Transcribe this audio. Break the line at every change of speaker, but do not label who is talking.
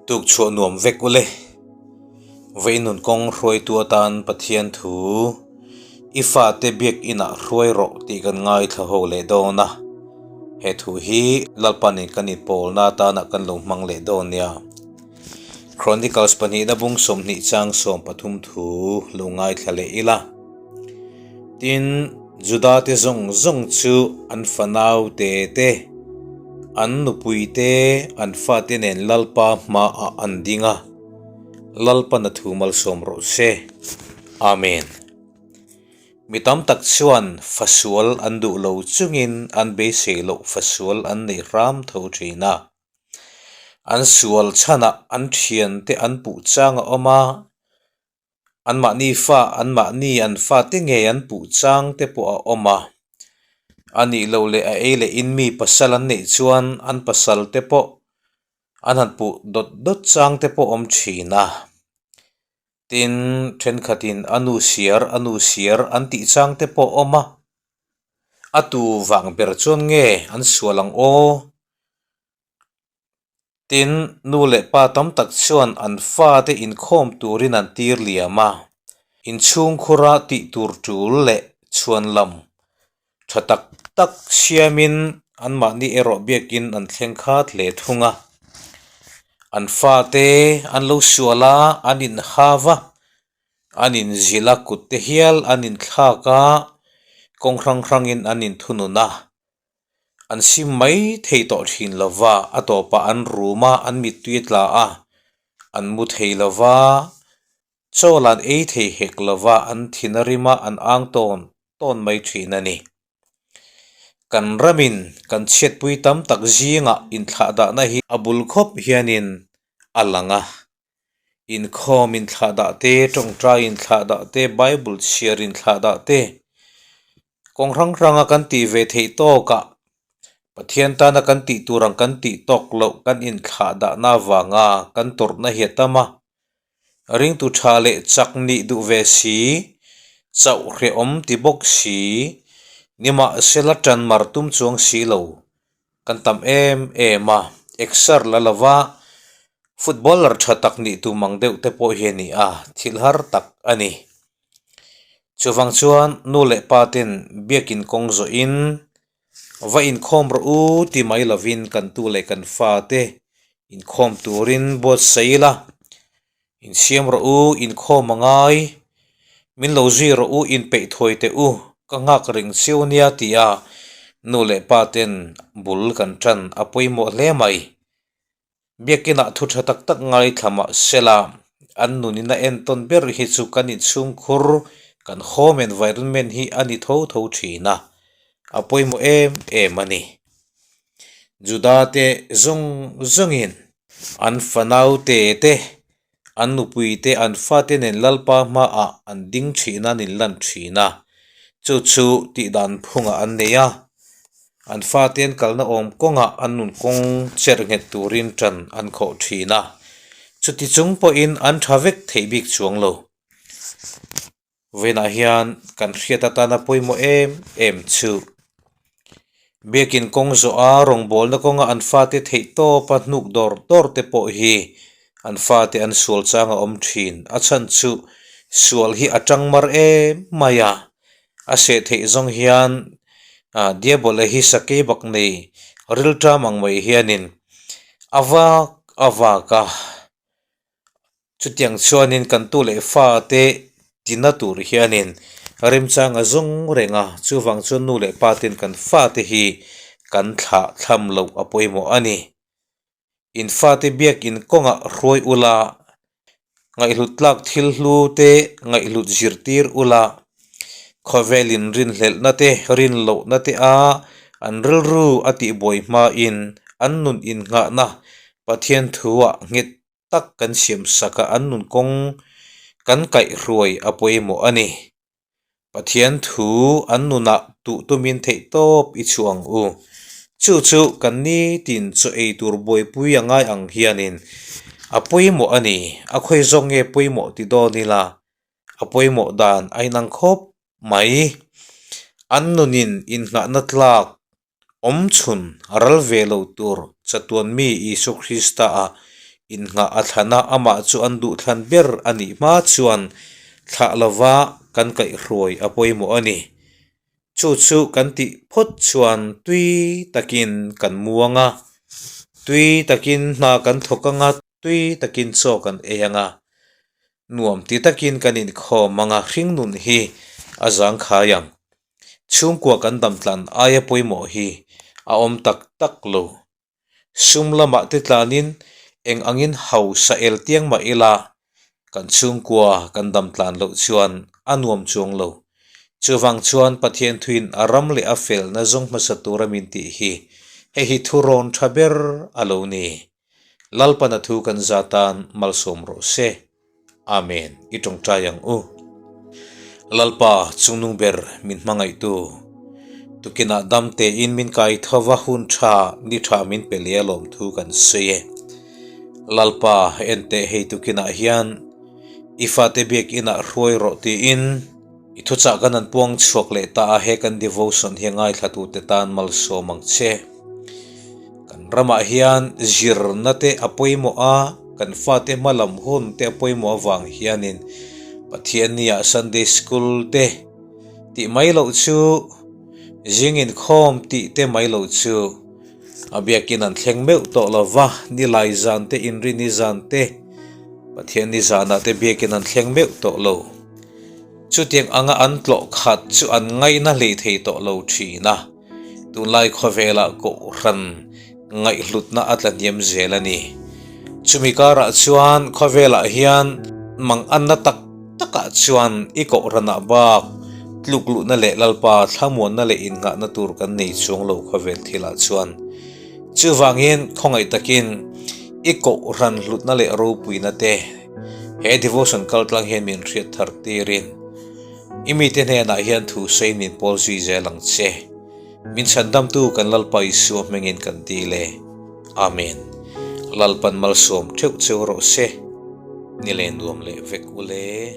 Tuk chhuah nuam vek ule. Vawi nun kawng hruaitu atan Pathian thu i fate biakinah hruai rawh tih kan ngaithla ho leh dawn a. He thu hi Lalpanin kan inpawlna atana kan lo hmang leh dawn nia. Chronicles pahnihna bung 20 chang 13 thu lo ngaithla leh ila. Tin, Juda te zawng zawng chu an fanau te te, an nupui te, an fate nen Lalpa hmaah an ding a. Lalpan a thu malsawm rawh se. Amen. Mi tam tak chuan fasual an duh lo chungin an beisei loh fasual an nei hram tho thin a. An sual chhanah an thiante an puh chang a awm a. Anmahni fa, anmahni an fate ngei an puh chang te pawh a awm a. A nih loh leh a ei leh in mi pasal an neih chuan an pasal te pawh an han puh dawt dawt chang te pawh a awm thin a. Tin, thenkhatin a nu siar, a nu siar an tih chang te pawh a awm a. A tu vang ber chuan nge an sual ang aw? Tin, nu leh pa tam tak chuan an fate inkhawm turin an tir liam a, inchhungkhura tih tur tul leh chhuan lam tha tak tak siamin anmahni erawh biakin an thleng khat hle thung a. An fate an lo sual a, an inhau a, an inzilh a, kut te hial an inthlak a, kawng hrang hrangin an inthunun a. An sim mai thei tawh thin lo va, a tawpah an rum a, an mittui a tla a, an mu thei lo va, chaw lan ei thei hek lo va, an thin a rim a, an ang tawn tawn mai thin a ni. Kan ramin kan chhiatpui tam tak zingah inthlahdahna hi a bul khawp hianin a lang a, inkhawm inthlahdah te, tawngtai inthlahdah te, Bible chhiar inthlahdah te, kawng hrang hranga kan tih ve theih tawkah Pathian tana kan tih tur ang kan tih tawk loh kan inthlahdahna avanga kan tawrhna hi a tam a. Ringtu tha leh chak nih duh ve si, chauh hrehawm ti bawk si, nimahsela tan mar tum chuang si lo Kan tam em em a, exer la lova footballer tha tak nih tum ang deuh te pawh hi a ni a, thil har tak a ni. Chuvang chuan nu leh pa ten biakin kawng zawhin va inkhawm rawh u ti mai lovin kan tu leh kan fa te inkhawm turin buatsaih ila, insiam rawh u, inkhawm a ngai, min lo zui rawh u, inpeih thuai teh u, ka nghak reng chiu nia tia nu leh pa ten bul kan tan a pawimawh hle mai. Biakinah thu tha tak tak ngaithla mah sela, an nunin a entawn ber hi chu kan inchhungkhur, kan home environment hi a ni tho tho thin a, a pawimawh em em a ni. Juda te zawng zawngin an fanau te te, an nupui te, an fate nen Lalpa hmaah an ding thin a, an inlan thin a. Chu chu tihdan phungah an nei a, an fate an kalna awm kawngah an nun kawng cher nghet turin tan an khawh thin a. Chuti chung pawhin an tha vek theih bik chuang lo. Vawiinah hian kan hriat atana pawimawh em em chu biakin kawng zawh a rawngbawlna kawnga an fate theih tawp a hnuk dawr dawr te pawh hi an fate an sual chang a awm thin. A chhan chu sual hi a tang mar em mai a, a seh theih zawng hian ah diabawlh hi sakei bak nei rilṭam ang mai hianin a vak a vak a. Chutiang chuanin kan tu leh fate tina tur hianin remchang a zawng reng a, chuvang chuan nu leh pa ten kan fate hi kan thlah thlam loh a pawimawh a ni. In fate biakin kawngah hruai ula, ngaihhlut tlak thil hlu te ngaihhlut zirtir ula, khawvelin rinhlelhna te rinlohna te a an rilru a tihbuai hmain an nun innghahna Pathian thuah nghet tak kan siam sak a, an nun kawng kan kaihhruai a pawimawh a ni. Pathian thu an nunah tuh tumin theih tawp i chhuah ang u. Chu chu kan nitin chaw ei tur buaipui a ngai ang hianin a pawimawh a ni. A khawi zawk nge pawimawh ti dawn ila a pawimawh dan a inang khawp mai. An nunin innghahna tlak Awm chhun ral ve lo tur chatuan mi Isua Krista-a Innghah a thlan a, amah chu an duhthlan ber a nih hma chuan thlah lova kan kaihhruai a pawimawh a ni. Chu chu kan tih phawt chuan tui takin kan muang a, tui takin hna kan thawk ang a, tui takin chaw kan ei ang a, nuam ti takin kan inkhawm ang a, hringnun hi a zangkhai ang. Chhungkua kan damtlan aia pawimawh hi a awm tak tak lo. Sum lamah te tlanin eng angin hausa el tiang mah ila kan chhungkua kan dam tlan loh chuan a nuam chuang lo. Chuvang chuan Pathian thuin a ram leh a felna zawng hmasa tura min tih hi hei hi thurawn tha ber a lo ni. Lalpana thu kan za tan malsawm rawh se. Amen. I tawngtai ang u. Lalpa chungnung ber min hmangaihtu. Tukinah dam tein min kai tho va hun tha ni tha min pe leh a lawm thu kan sawi e. Lalpa en teh hei tukinah hian i fate biakinah hruai rawh tiin i thuchah kan han puang chhuak leh ta a he kan devotion hi a ngaithlatute tan malsawm ang che. Kan ramah hian zirna te a pawimawh a. Kan fate hma lam hun te a pawimawh avang hianin Pathiannia Sunday School te tih mai loh chu zing inkhawm tih te mai loh chu a biakin an thleng meuh tawh lo va, nilai zan te inrini zan te Pathianni zanah te biakin an thleng meuh tawh lo. Chutiang anga an tlawh khat chu an ngaihna hlei thei tawh lo thin a. Tunlai khawvelah kohhran ngaihhlutna a tla hniam zel a ni. Chumi karah chuan khawvelah hian manganna tak takah chuan i kohhranah bak tlukluhna leh Lalpa thlamuanna leh innghahna tur kan nei chuang lo khawvel thilah chuan. Chuvangin khawngaih takin i kohhran hlutna leh ropuina te he devotion kaltlang hian min hriat thar tirin I mite hnenah hian thu sawiin min pawl zui zel ang che. Min chhandamtu kan Lalpa Isua hmingin kan dil e. Amen. Lalpan malsawm theuh cheu rawh se. Ni leh nuam leh vek ule.